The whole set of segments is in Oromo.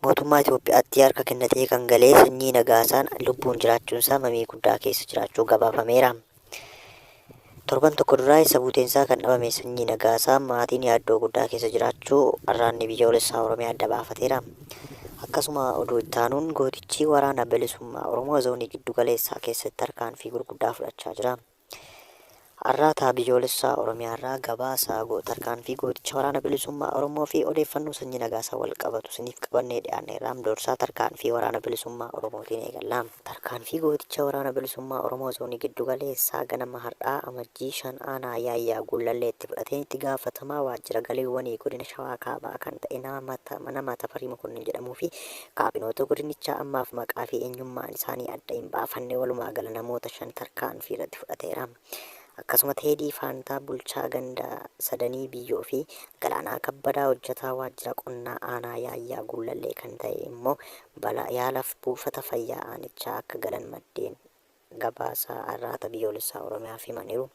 Mootummaa Itoophiyaatti harka kennatee kan galee Sanyii Nagaasaan lubbuun jiraachuunsaa mamii guddaa keessa jiraachuu gabaafameera. Torban tokko duraa eessa buuteensaa kan dhabame Sanyii Nagaasaa maatiin yaaddoo guddaa keessa jiraachuu Arraanni Biyyoolessaa Oromiyaa adda baafateera. Akkasuma oduu itti aanuun gootichi Waraana Bilisummaa Oromoo Zoonii Giddugaleessaa keessatti tarkaanfii gurguddaa fudhachaa jira. Arraata Biyyoolessaa Oromiyaarraa gabaasa tarkaanfii gooticha Waraana Bilisummaa Oromoo fi odeeffannoo Sanyii Nagaasaa wal qabatu isiniif qabannee dhiyaanneerra. Dursa tarkaanfii Waraana Bilisummaa Oromootiin eegalla. Tarkaanfii gooticha Waraana Bilisummaa Oromoo Zoonii Giddu Galeessaa ganama har'aa Amajjii 5 Aanaa Yaayyaa Guullalleetti fudhateen itti gaafatamaa Waajjira Galiiwwanii Godina Shawaa Kaabaa kan ta'e nama Tafarii Mokonnin jedhamuu fi Kaabinoota godinichaa ammaaf maqaa fi eenyummaan isaanii adda hin baafanne walumaa gala namoota 5 tarkaanfii irratti fudhateera. Akkasuma Teedii Faantaa bulchaa ganda Sadanii Biyyoo fi Galaanaa Kabbadaa hojjataa waajjira qonnaa aanaa Yaayyaa Guullallee kan ta'e immoo balaa yaalaaf buufata fayyaa aanichaa akka galan maddeen gabaasa Arraata Biyyoolessaa Oromiyaaf himaniiru.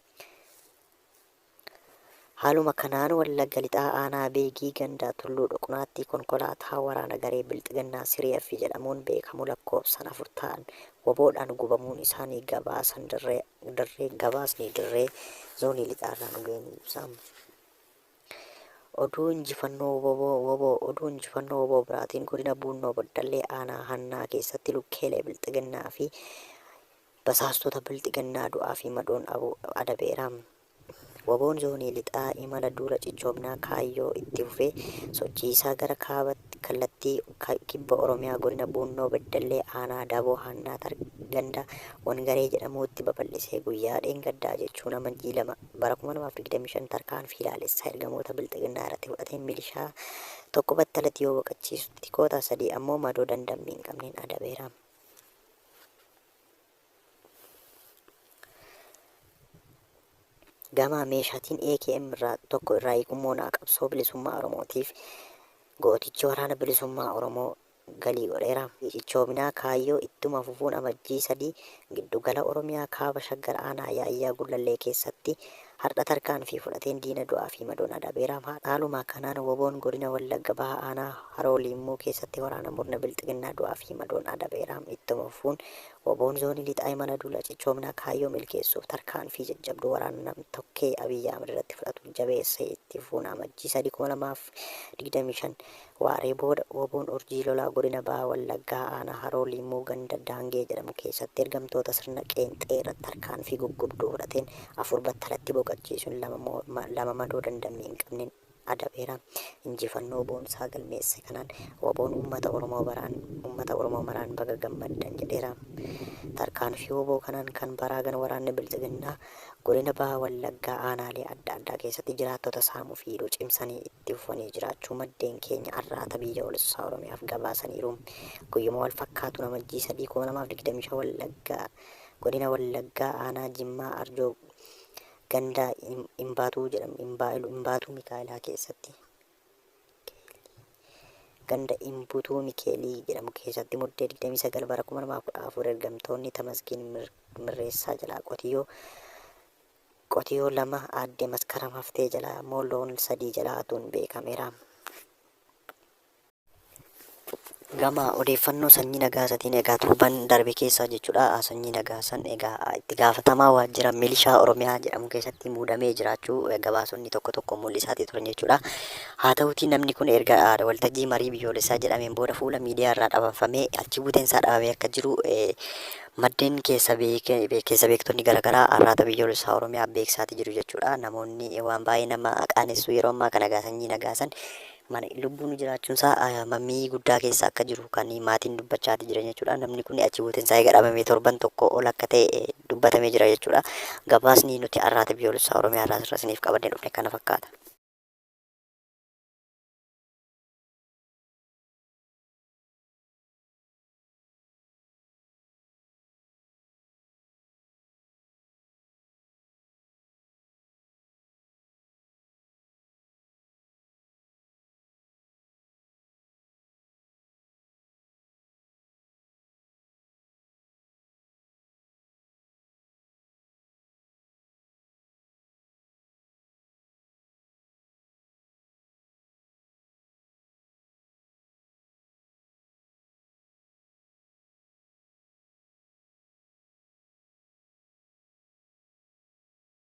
Haaluma kanaan Wallagga Lixaa aanaa Beegii ganda Tulluu Dhoqnaatti konkolaataa waraana garee Bilxiginnaa Siri'eef jedhamuun beekamu lakkoofsaan 4 ta'an wbo dhaan gubamuun isaanii gabaasan dirree dirree gabaasni dirree zoonii lixaarraa nu ga'e ni ibsa. Oduu injifannoo wbo wbo Oduu injifannoo wbo biraatiin godina Buunnoo Baddallee aanaa Hannaa keessatti lukkeelee Bilxiginnaa fi Basaastota Bilxiginnaa du'aa fi madoon adabeera. Wbo'n Zoonii Lixaa imala duula cichoominaa kaayyoo itti fufee sochii isaa gara kaabatti kallattii Kibba Oromiyaa Godina Buunnoo Beddellee Aanaa Daboo Haannaa ganda Wangaree jedhamuutti babal'isee guyyaa dheengaddaa jechuun Amajjii 2 bara 2025 tarkaanfii laalessaa ergamoota Bilxiginnaa irratti fudhateen milishaa tokko battalatti yoo boqachiisu tikoota 3 ammoo madoo dandammii hin qabneen adabeera. Gama meeshaatiin AKM irraa tokko irraa hiikuun moonaa qabsoo bilisummaa Oromootiif gootichi waraana bilisummaa Oromoo galii godheera. Cichoominaa kaayyoo ittuma fufuun Amajjii 3 giddu gala Oromiyaa kaaba Shaggar aanaa Yaayyaa Gullallee keessatti Hardha tarkaanfii fudhateen diina du'aa fi madoon adabeera. Haaluma kanaan WBOn Godina Wallagga Baha Aanaa Haroo Liimmuu keessatti waraana murna Bilxiginnaa du'aa fi madoon adabeera. Ittuma fufuun WBOn Zoonii Lixaa imala duula cichoomnaa kaayyoo milkeessuuf tarkaanfii jajjabduu waraana nam-tokkee Abiy Ahmed irratti fudhatu jabeessee itti fufuun Amajjii 3, 2025 Waaree booda WBOn Urjii Lolaa Godina Baha Wallaggaa Aanaa Haroo Limmuu ganda Daangee jedhamu keessatti ergamtoota sirna qeenxee irratti tarkaanfii guggubduu fudhateen 4 battalatti boqachiisuun 2 madoo dandammii hin qabneen adabeera. Injifannoo boonsaa galmeesse kanaan WBOn uummata Oromoo baraan uummata Oromoo maraan baga gammaddan jedheera. Tarkaanfii wbo kanaan kan baraagan waraanni Bilxiginnaa Godina Baha Wallaggaa aanaalee adda addaa keessatti jiraattota saamuu fi hidhuu cimsanii itti fufanii jiraachuu maddeen keenya Arraata Biyyoolessaa Oromiyaaf gabaasaniiru. Guyyuma wal fakkaatuun Amajjii 3, 2025 Wallagga Godina Wallaggaa aanaa Jimmaa Arjoo ganda Imbaatuu jedhamu Imbaatuu Mikaa'elaa keessatti ganda Imbutuu Mikeelii jedhamu keessatti Muddee 29 bara 2014 ergamtoonni Tamasgeen Mirreessaa jalaa qotiyyoo qotiyoo 2, Aadde Maskaram Haftee jalaa ammoo loon 3 jalaa hatuun beekameera. Gama odeeffannoo Sanyii Nagaasatiin egaa torban darbe keessa jechuudha Sanyii Nagaasan egaa itti gaafatamaa waajjira milishaa Oromiyaa jedhamu keessatti muudamee jiraachuu gabaasonni tokko tokko mul'isaatii turan jechuudha. Haa ta'utii namni kun erga waltajjii marii biyyoolessaa jedhameen booda fuula miidiyaa irraa dhabamfamee achi buuteen isaa dhabamee akka jiru maddeen keessa keessa beektonni garaagaraa Arraata Biyyoolessaa Oromiyaa beeksisaatii jiru jechuudha. Namoonni waan baay'ee nama qaanessu yeroo ammaa kana egaa Sanyii Nagaasan Mana lubbuun jiraachuun isaa mammii guddaa keessa akka jiru kan maatiin dubbachaati jiran jechuudha. Namni kun achi buuteen isaa eega dhabamee torban tokko ol akka ta'e dubbatamee jira jechuudha. Gabaasni nuti Arraata Biyyoolessaa Oromiyaa irraa isiniif qabannee dhufne kana fakkaata.